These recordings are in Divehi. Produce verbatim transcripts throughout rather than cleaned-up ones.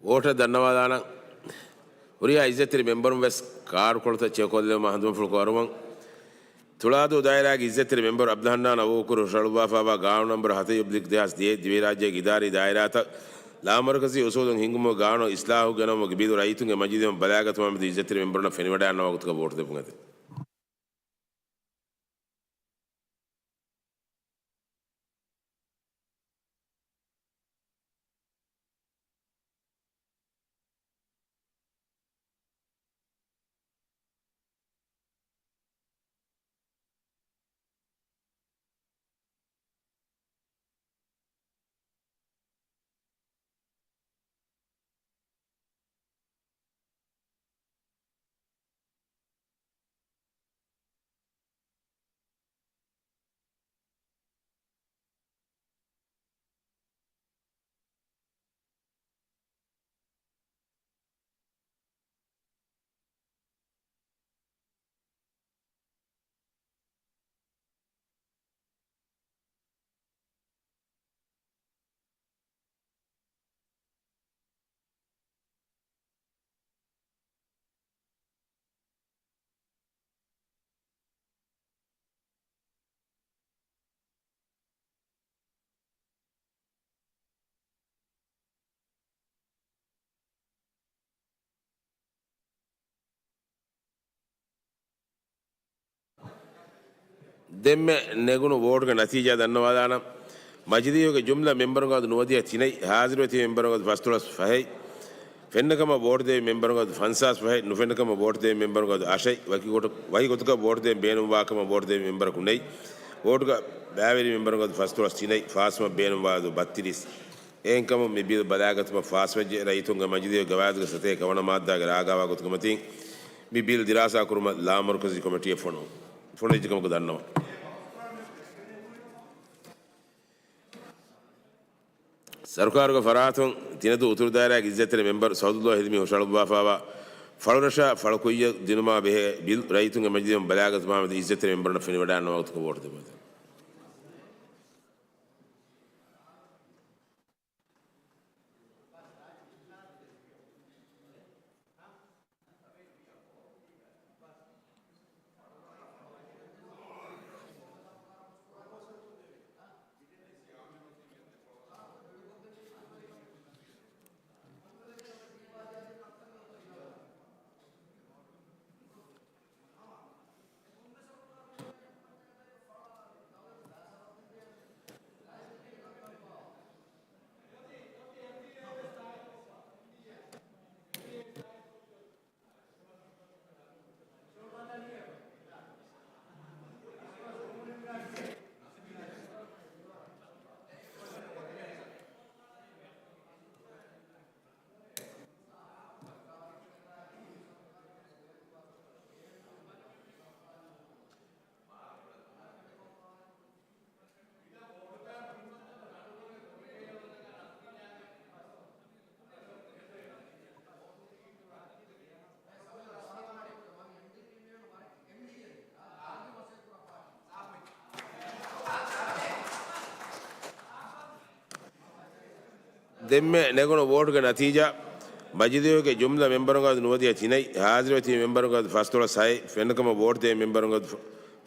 ވޯޓަށް ދަންނަވާލާނަން. ހުރިހާ އިއްޒަތްތެރި މެމްބަރުން ވެސް ކާޑުކޮޅުތައް ޗެކްކޮށްލެވުމަށް ހަނދުމަފުޅު ކުރައްވަމުން. ތުޅާދޫ ދާއިރާގެ އިއްޒަތްތެރި މެމްބަރު އަބްދުލްހަންނާން އަބޫބަކުރު ހުށަހަޅުއްވާފައިވާ ގާނޫނު ނަންބަރު ހަތައް އޮބްލިކް ދެހާސް ދިހައެއް ދިވެހިރާއްޖޭގެ އިދާރީ ދާއިރާތައް ލާމަރުކަޒީ އުސޫލުން ހިންގުމުގެ ގާނޫނު އިސްލާހު ގެނައުމުގެ ބިލު ރައްޔިތުންގެ މަޖިލީހުން ބަލާގަތުމާމެދު އިއްޒަތްތެރި މެމްބަރުންނަށް ފެނިވަޑައިގަންނަވާ ގޮތުގަ ވޯޓު ދެއްވުން އެދެން. ދެންމެ ނެގުނު ވޯޓުގެ ނަތީޖާ ދަންނަވާލާނަން. މަޖިލީހުގެ ޖުމްލަ މެމްބަރުންގެ އަދަދު ނުވަދިހަ ތިނެއް، ހާޒިރުވެތި މެމްބަރުންގެ އަދަދު ފަންސާސް ފަހެއް، ފެންނަކަމަށް ވޯޓު ދެވި މެމްބަރުންގެ އަދަދު ފަންސާސް ފަހެއް، ނުފެންނަކަމަށް ވޯޓު ދެވި މެމްބަރުންގެ އަދަދު އަށެއް، ވަކި ގޮތަ-، ވަކި ގޮތަކަށް ވޯޓު ދޭން ބޭނުންވާ ކަމަށް ވޯޓު ދެވި މެމްބަރަކު ނެތް. ވޯޓުގަ ބައިވެރި މެމްބަރުންގެ އަދަދު ފަންސާސް ތިނެއް، ފާސްވުމަށް ބޭނުންވާ އަދަދު ބައްތިރީސް. އެހެންކަމުން މި ބިލް ބަލާގަތުމަށް ފާސްވެއްޖެ. ރައްޔިތުންގެ މަޖިލީހުގެ ގަވާއިދުގެ ސަތޭކަ ވަނަ މާއްދާގެ ރާގާވާ ގޮތުގެ މަތިން މި ބިލް ދިރާސާ ކުރުމަށް ލާމަރުކަޒީ ކޮމިޓީއަށް ފޮނު-، ފޮނުވިއްޖެ ކަމަކު ދަންނަވަން. ސަރުކާރުގެ ފަރާތުން ތިނަދޫ އުތުރު ދާއިރާގެ އިއްޒަތްތެރި މެމްބަރު ސައުދުﷲ ހިލްމީ ހުށަހަޅުއްވާފައިވާ ފަޅުރަށާ ފަޅު ކުއްޔަށް ދިނުމާ ބެހޭ ބިލް ރައްޔިތުންގެ މަޖިލީހުން ބަލާގަތުމާމެދު އިއްޒަތްތެރި މެމްބަރުންނަށް ފެނިވަޑައިގަންނަވާ ގޮތުގަ ވޯޓު ދެއްވަން. ދެންމެ ނެގުނު ވޯޓުގެ ނަތީޖާ، މަޖިލީހުގެ ޖުމްލަ މެމްބަރުންގެ އަދަދު ނުވަދިހަ ތިނެއް، ހާޒިރުވެތި މެމްބަރުންގެ އަދަދު ފަންސާސް ހައެއް، ފެންނަކަމަށް ވޯޓު ދެވި މެމްބަރުންގެ އަދަދު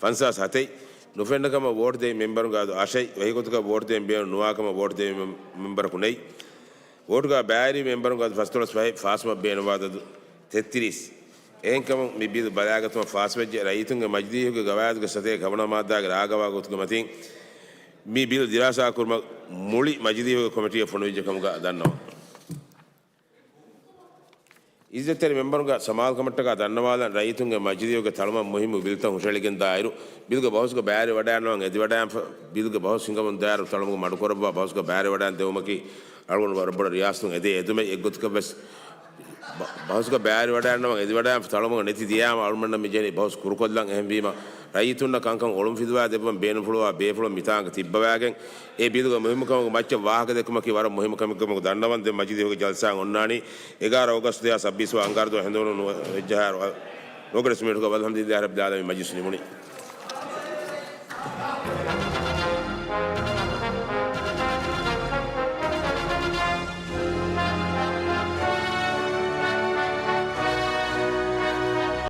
ފަންސާސް ހަތެއް، ނުފެންނަކަމަށް ވޯޓު ދެވި މެމްބަރުންގެ އަދަދު އަށެއް، ވަކިގޮތަކަށް ވޯޓު ދެވި ބޭނުން ނުވާކަމަށް ވޯޓު ދެވި މެމް-، މެމްބަރަކު ނެތް. ވޯޓުގަ ބައިވެރި މެމްބަރުންގެ އަދަދު ފަންސާސް ފަހެއް، ފާސްވުމަށް ބޭނުންވާ އަދަދު ތެއްތިރީސް. އެހެންކަމުން މި ބިލް ބަލާގަތުމަށް ފާސްވެއްޖެ. ރައްޔިތުންގެ މަޖިލީހުގެ ގަވާއިދުގެ ސަތޭކަ ހަވަނަ މާއްދާގެ ރާގަވާ ގޮތުގެ މަތިން މި ބިލް ދިރާސާ ކުރުމަށް މުޅި މަޖިލީހުގެ ކޮމިޓީއެއް ފޮނުވިއްޖެ ކަމުގަ ދަންނަވަން. އިއްޒަތްތެރި މެމްބަރުންގެ ސަމާލުކަމަށްޓަކާ ދަންނަވާލަން، ރައްޔިތުންގެ މަޖިލީހުގެ ތަޅުމަށް މުހިއްމު ބިލްތައް ހުށަހެޅިގެން ދާއިރު، ބިލްގެ ބަހުސްގަ ބައިވެރިވަޑައިގަންނަވަން އެދިވަޑައިގެންފަ-، ބިލްގެ ބަހުސް ހިނގަމުން ދާއިރު ތަޅުމުގެ މަޑުކުރައްވާ ބަހުސްގަ ބައިވެރިވަޑައިގެން ދެވުމަކީ ރަށުގަނޑު ވަރަށް ބޮޑަށް ރިޔާސަތުން އެދޭ އެދުމެއް. އެއްގޮތަކަށް ވެސް ބަ-، ބަހުސްގަ ބައިވެރިވަޑައިގަންނަވަން އެދިވަޑައިގެންފަ ތަޅުމުގަ ނެތި ދިޔައިމަ އަޅުމެންނަށް މި ޖެހެނީ ބަހުސް ކުރުކޮށްލަން. އެހެންވީމަ، ރައްޔިތުންނަށް ކަންކަން އޮޅުންފިލުވާ ދެއްވަން ބޭނުންފުޅުވާ ބޭފުޅުން މިތާނގަ ތިއްބަވާގެން، އެ ބިލުގެ މުހިއްމުކަމުގެ މައްޗަށް ވާހަކަ ދެއްކުމަކީ ވަރަށް މުހިއްމު ކަމެއް ކަމަކު ދަންނަވަން. ދެން މަޖިލީހުގެ ޖަލްސާ އޮންނާނީ އެގާރަ އޯގަސްޓް ދެހާސް ސައްބީސް ވާ އަންގާރަ ދުވަހު ހެނދުނު ނުވަ-، ވެއްޖަހާއިރު، ނޯގަޑި ސިމޭންޓްގަ ވަލްހަމްދުލިއްލާހި ރައްބިލް އާލަމީން މަޖިލިސް ނިމުނީ.